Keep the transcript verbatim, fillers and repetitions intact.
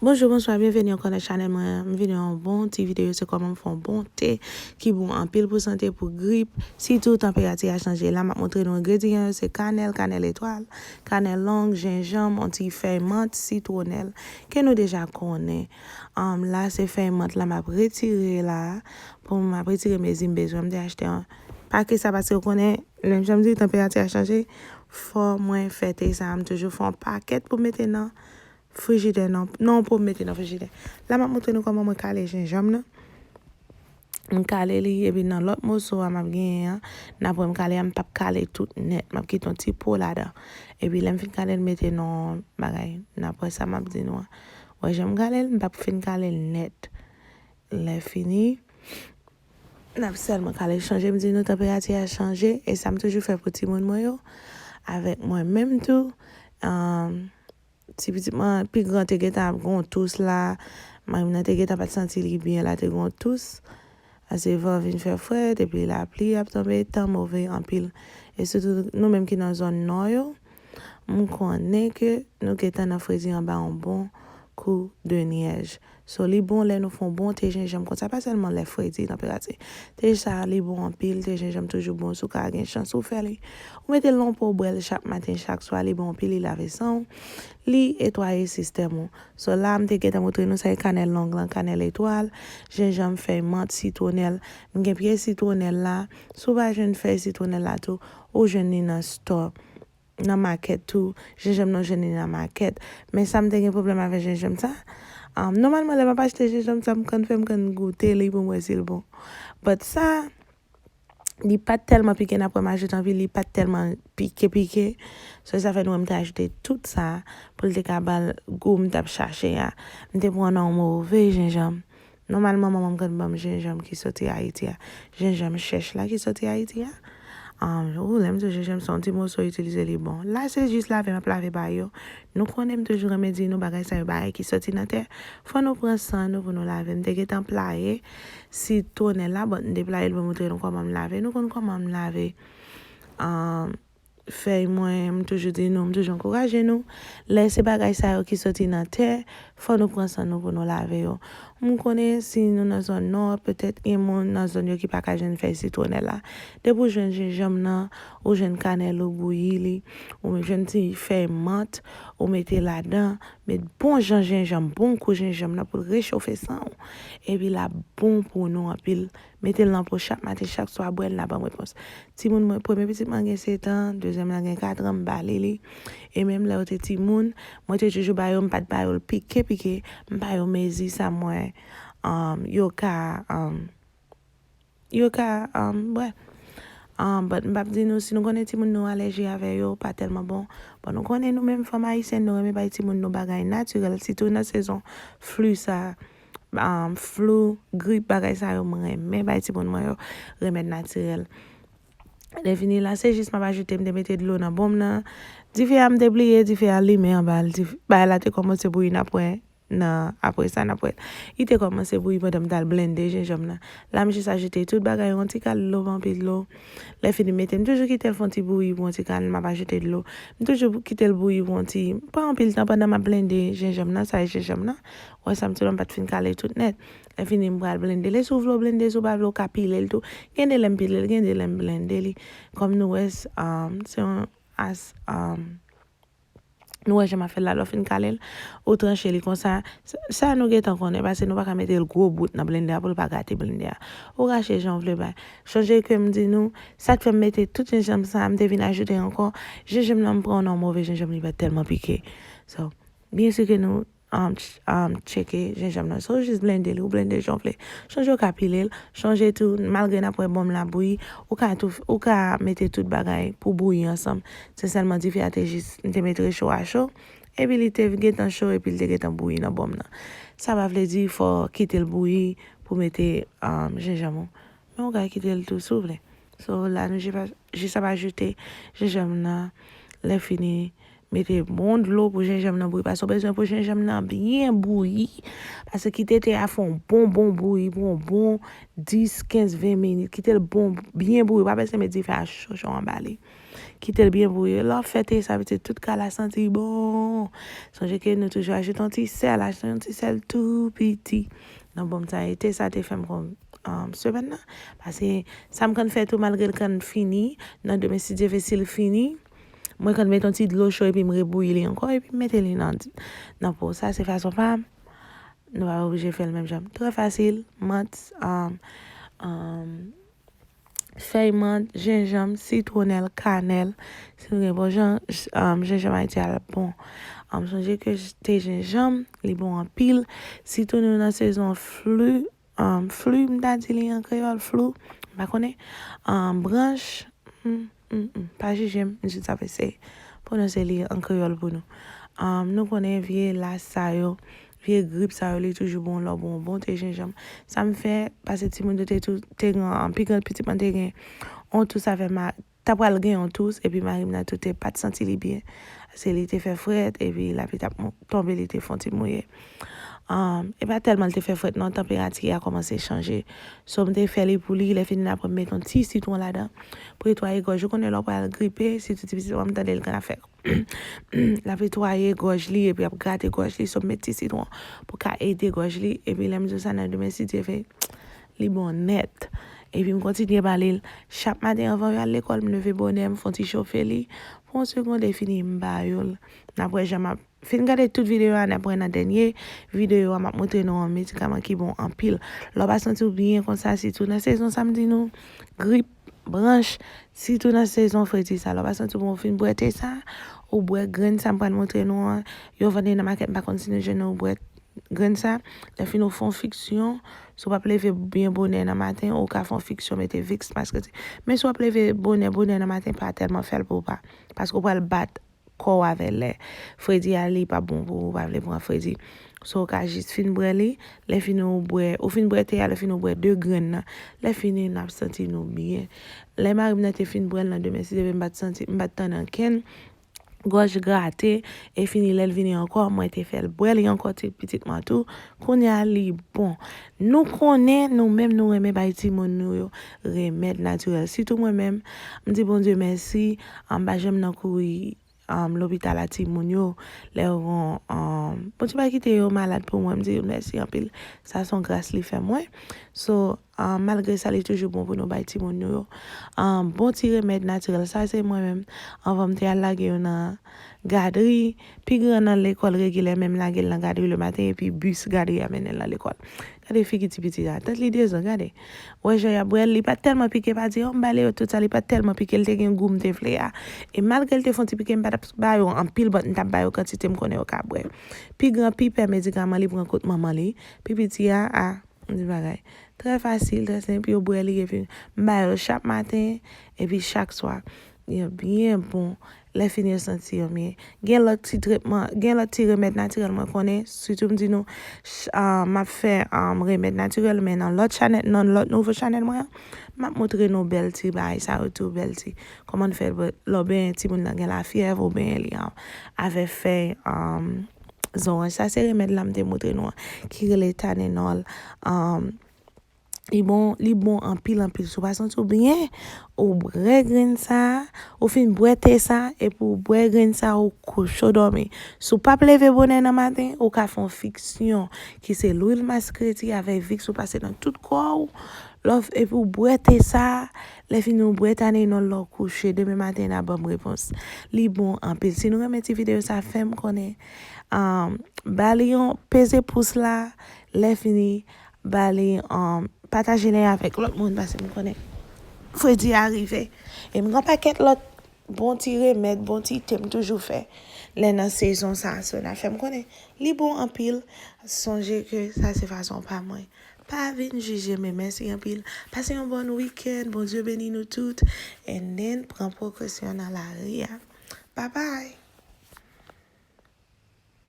Bonjou, bonswa, byenveni ankò nan chanèl mwen. M vini yon bon ti videyo, se kòman m fè yon bon te ki bon anpil pou sante, pou grip, sitou tanperati a chanje. La m ap montre nou engredyan yo, se kanèl, kanèl etwal, kanèl long, jenjanm, yon ti fèy mant, sitwonèl ke nou deja konnen. Um, la se fèy mant la m ap retire la, pou m ap retire mezi m bezwen. M te achte yon pakèt sa paske w konnen, lè m janm di tanperati a chanje, fò mwen fè te sa, m toujou fè yon pakèt pou mete nan frijidè, nan, nan yon po m mete nan frijidè. La m ap montre nou kòman mwen kale jenjanm nan. M kale li, epi nan lòt moso a m ap genyen an, n ap wè m kale a, m p ap kale tout nèt, m ap kite yon ti po ladan. Epi lè m fin kale l, m mete nan bagay, n ap wè sa m ap di nou an. Wè jan m kale l, m p ap fin kale l nèt. Lè fini, n ap sèlman kale chanje, m di nou tanperati a chanje, e sa m toujou fè pou timoun mwen yo, avèk mwen menm tou. Um, Ti pitit mwen pi gran te gentan ap gen yon tous la. Mari m nan te gentan pa t santi li byen la, te gen yon tous. Paske van vin fè frèt, epi lapli ap tonbe, tan move anpil. E sitou nou menm ki nan zòn nò yo, m konnen ke nou gentan nan fredi anba yon bon kou de nyèj. So, li bon lè nou fè yon bon te jenjanm konsa, pa sèlman lè fredi, tanperati. Te sa, li bon anpil, te jenjanm toujou bon, si w ka gen chans ou fè li. Ou mete l nan po w bwè l chak maten, chak swa, li bon anpil, li lave san w, li etwaye sistèm ou. So, la, m te gentan montre nou sa e kanèl long lan, kanèl etwal, jenjanm, fèy mant, sitwonèl. M gen pye sitwonèl la. Si w pa jwenn fèy sitwonèl la tou, ou jwenn li nan stò, nan makèt tou. Jenjanm nan jwenn li nan makèt. Men sa m te gen pwoblèm avèk jenjanm sa. Um, nòmalman, lè m ap achte jenjanm sa, m konn fè, m konn goute li pou m wè si l bon. But sa, li pa t tèlman pike, n ap wè m ajoute anpil, li pa t tèlman pike, pike. So, sa fè nou wè m te ajoute tout sa pou l te ka ba l gou m t ap chache a. M te pran nan yon move jenjanm. Nòmalman, manman m konn ban m jenjanm ki soti Ayiti a. Jenjanm chèch la ki soti Ayiti a. Um, ou, lè m di w jenjanm, se yon ti moso, itilize li bon. La, se jis lave m ap lave ba yo. Nou konnen m toujou renmen di nou bagay sa yo, bagay ki soti nan tè. Fò nou pran san nou pou nou lave. M te gentan playe sitwonèl la, but m te playe l pou montre nou kòman m lave. Nou konn kòman m lave. Um, fèy mwen, m toujou di nou, m toujou ankouraje nou. Lè se bagay sa yo ki soti nan tè, fò nou pran san nou pou nou lave yo. M konnen si nou nan zòn nò, petèt gen moun nan zòn yo ki pa ka jwenn fèy sitwonèl la. Depi w jwenn jenjanm nan, ou jwenn kanèl ou bouyi li, ou jwenn ti fèy mant, ou mete ladan, met bon jan jenjanm, bon kou jenjanm nan pou l rechofe san w. Epi l ap bon pou nou anpil. Mete l nan po chak maten, chak swa, bwè l, l ap ban m repons. Timoun mwen, premye pitit mwen gen sèt an, dezyèm lan gen kat an, m ba li li. E menm lè yo te timoun, mwen te toujou ba yo, m pa t ba yo l pike, pike, m ba yo mezi sa mwen, um, yo ka, um, yo ka, um, bwè. Um, but m p ap di nou, si nou konnen timoun nou alèji avè yo, pa tèlman bon. Bon, nou konnen nou menm fanm ayisyèn, nou renmen bay timoun nou bagay natirèl, sitou nan sezon flu sa, um, flu, grip, bagay sa yo, mwen renmen bay timoun mwen yo remèd natirèl. Lè fini la, se jis m ap ajoute, m te mete dlo nan bon m nan. Dife a, m te bliye, dife a limen anba l. Dif-, bagay la te kòmanse bouyi, n ap wè nan, apre sa, n ap wè. Li te kòmanse bouyi pandan m t al blende jenjanm nan. La, m jis ajoute tout bagay, yon ti kal dlo, pa anpil dlo. Lè fini, mete, m toujou kite l fè yon ti bouyi pou yon ti kal, m ap ajoute dlo. M toujou kite l bouyi pou yon ti, pa anpil tan pandan m ap blende jenjanm nan, sa e jenjanm nan. Wè sa m di w la, m pa t fin kale tout nèt. Lè fini, m pral blende li. Si w vle w blende, si w pa vle, w ka pile l tou. Gen de lè m pile l, gen de lè m blende li. Kòm nou wè, s-, um, se yon as, um, nou wè jan m ap fè l la, lè w fin kale l, ou tranche li konsa. Sa, sa nou gentan konnen, paske nou pa ka mete l gwo bout nan blende a pou l pa gate blende a. Ou rache jan w vle bay. Chonje ke m di nou, sa k fè m mete tout jenjanm sa, m te vin ajoute ankò, jenjanm nan m pran nan move jenjanm, li pa tèlman pike. So, byen si ke nou, um, ch-, um, tcheke jenjanm nan. So, ou jis blende li, ou blende jan w vle. Chonje w ka pile l, chonje tou, malgre n ap wè bon m la bouyi, ou ka tou, ou ka mete tout bagay pou bouyi ansanm. Se sèlman dife a te jis, m te met recho a cho, epi li te gentan cho, epi l te gentan bouyi nan bon m nan. Sa pa vle di fò w kite l bouyi pou mete, um, jenjanm ou. Men ou ka kite l tou si w vle. So, la, nou jis ap, jis ap ajoute jenjanm nan. Lè fini, Mete bon dlo pou jenjanm nan bouyi. Paske w bezwen pou jenjanm nan byen bouyi. Paske kite te a fè yon bon, bon bouyi pou yon bon dis, kenz, ven minit. Kite l bon, byen bouyi. Pa bezwen met dife a cho, cho anba li. Kite l byen bouyi. Lè w fè te sa, pitit, tout kal la santi bon. Sonje ke nou toujou ajoute yon ti sèl, ajoute yon ti sèl tou piti. Nan bon, sa, e te sa te fè m konn, um, semèn nan. Paske sa m konn fè tou, malgre l konn fini, nan demen, si Dye vle, si l fini, mwen konn met yon ti dlo cho epi m rebouyi li ankò, epi m mete li nan, nan po. Sa, se fason pa m. Nou pa oblije fè l menm jan. Trè fasil, mant, um, um, fèy mant, jenjanm, sitwonèl, kanèl. Si nou gen bon jan, um, jenjanm Ayiti a l ap bon. Um, sonje ke te jenjanm, li bon anpil. Sitou nou nan sezon flu, um, flu, m ta di li an kreyòl, flou, m pa konnen. Um, branch, hmm, hmm, hmm, pa jije m, m jis ap eseye pwononse li an kreyòl pou nou. Um, nou konnen vye las sa yo, vye grip sa yo, li toujou bon lè w bon, bon te jenjanm. Sa m fè, paske timoun yo te tou, te gen, pi gran pitit mwen te gen yon tous, sa fè ma, ta pral gen yon tous, epi mari m nan tou te pa t santi li byen. Paske li te fè frèt, epi lapli t ap mon-, tonbe, li te fè yon ti mouye. Um, e pa tèlman li te fè frèt non, tanperati a kòmanse chanje. So, m te fè li pou li, lè fini, apre m met yon ti sitwon ladan pou netwaye gòj. Ou konnen lè w pral gripe, sitou ti pitit mwen, m tande l konn ap fè l ap netwaye gòj li, epi ap grate gòj li, so m met ti sitwon pou ka ede gòj li, epi lè m di w sa nan demen, si Dye vle, li bon nèt. Epi m kontinye ba li l chak maten anvan yo al lekòl, m leve bonè, m fè yon ti chofe li pou yon segonn, e fini, m ba yo l. N ap wè jan m ap fin gade tout videyo a, n ap wè nan dènye videyo a, m ap montre nou yon medikaman ki bon anpil. Lè w pa santi w byen konsa, sitou nan sezon sa m di nou, grip, branch, sitou nan sezon fredi sa, lè w pa santi w bon, ou fin bwè te sa, ou bwè grenn sa m pral montre nou an, yo vann li nan makèt, m pa konn si nou jwenn, ou bwè grenn sa, lè fini ou fè yon fiksyon, si w p ap leve byen bonè nan maten, ou ka fè yon fiksyon, mete Vicks, paske, men si w ap leve bonè, bonè nan maten, pa tèlman fè l pou ou pa, paske ou pral bat kò w avè lè. Fredi a, li pa bon pou ou, ou pa vle pran fredi. So, ou ka jis fin bwè li, lè fini ou bwè, ou fin bwè te a, lè fini ou bwè de grenn nan. Lè fini, n ap santi nou byen. Lè mari m nan te fin bwè l nan demen, si Dye vle, m pa t santi, m pa t tande ankenn gòj grate, e fini lè l vini ankò, mwen te fè l bwè li ankò, ti pitit mwen tou. Kounye a, li bon. Nou konnen, nou menm, nou renmen bay timoun nou yo remèd natirèl. Sitou mwen menm, m di Bondye mèsi, m pa janm nan kouri, um, lopital a timoun yo. Lè yo gon, um, Bondye pa kite yo malad pou mwen, m di l mèsi anpil. Sa se yon gras li fè mwen. So, um, malgre sa, li toujou bon pou nou bay timoun nou yo, um, bon ti remèd natirèl. Sa se mwen menm. Anvan m te al lage yo nan gadri, pi gran nan lekòl regilè, men m lage l nan gadri lematen, epi bis gadri a mennen l nan lekòl. Gade figi ti pitit la, tèt li dezòd, gade. Wè jan y ap bwè l, li pa t tèlman pike, pa di, o, m ba li yo tout sa, li pa t tèlman pike, l te gen gou m te vle a. E malgre l te fè yon ti pike, m pa t ap ba yo anpil, but m t ap ba yo kantite m konnen yo ka bwè. Pi gran, pi pè medikaman, li pran kot manman li, pi piti a, a, m di bagay. Trè fasil, trè senp, yo bwè li, epi m ba yo chak maten, epi chak swa. Yo byen bon. Lè fini, yo santi yo byen. Gen lòt ti tretman, gen lòt ti remèd natirèl mwen konnen. Sitou m di nou, ch-, ah, m ap fè, ah, remèd natirèl, men nan lòt chanèl, nan lòt nouvo chanèl mwen an, m ap montre nou bèl ti bagay sa yo tou, bèl ti. Kòman n fè lè w benyen timoun nan gen lafyèv, ou benyen li, ah, avè fèy, ah, zoranj. Sa se remèd la m te montre nou an, ki rele Tylenol. Ah, Li bon, li bon anpil, anpil. Si w pa santi w byen, ou bwè grenn sa, ou fin bwè te sa, epi w bwè grenn sa, ou kouche w dòmi. Si w p ap leve bonè nan maten, ou ka fè yon fiksyon, ki se lwil maskreti avèk Vicks ou pase nan tout kò w. Lè w f-, epi w bwè te sa, lè fini w bwè Tylenol lè w kouche, demen maten n a ban m repons. Li bon anpil. Si nou renmen ti videyo sa, fè m konnen. Ahn, ba li yon peze pous la, lè fini, ba li, um, pataje li avèk lòt moun, paske m konnen fredi a rive. E m gen yon pakèt lòt bon ti remèd, bon ti te m toujou fè lè nan sezon sa. So, n a fè m konnen li bon anpil. Sonje ke sa se fason pa mwen. Pa vin jije, men mèsi anpil. Pase yon bòn wikenn. Bondye beni nou tout. And then, pran prekosyon nan lari a. Bye bye.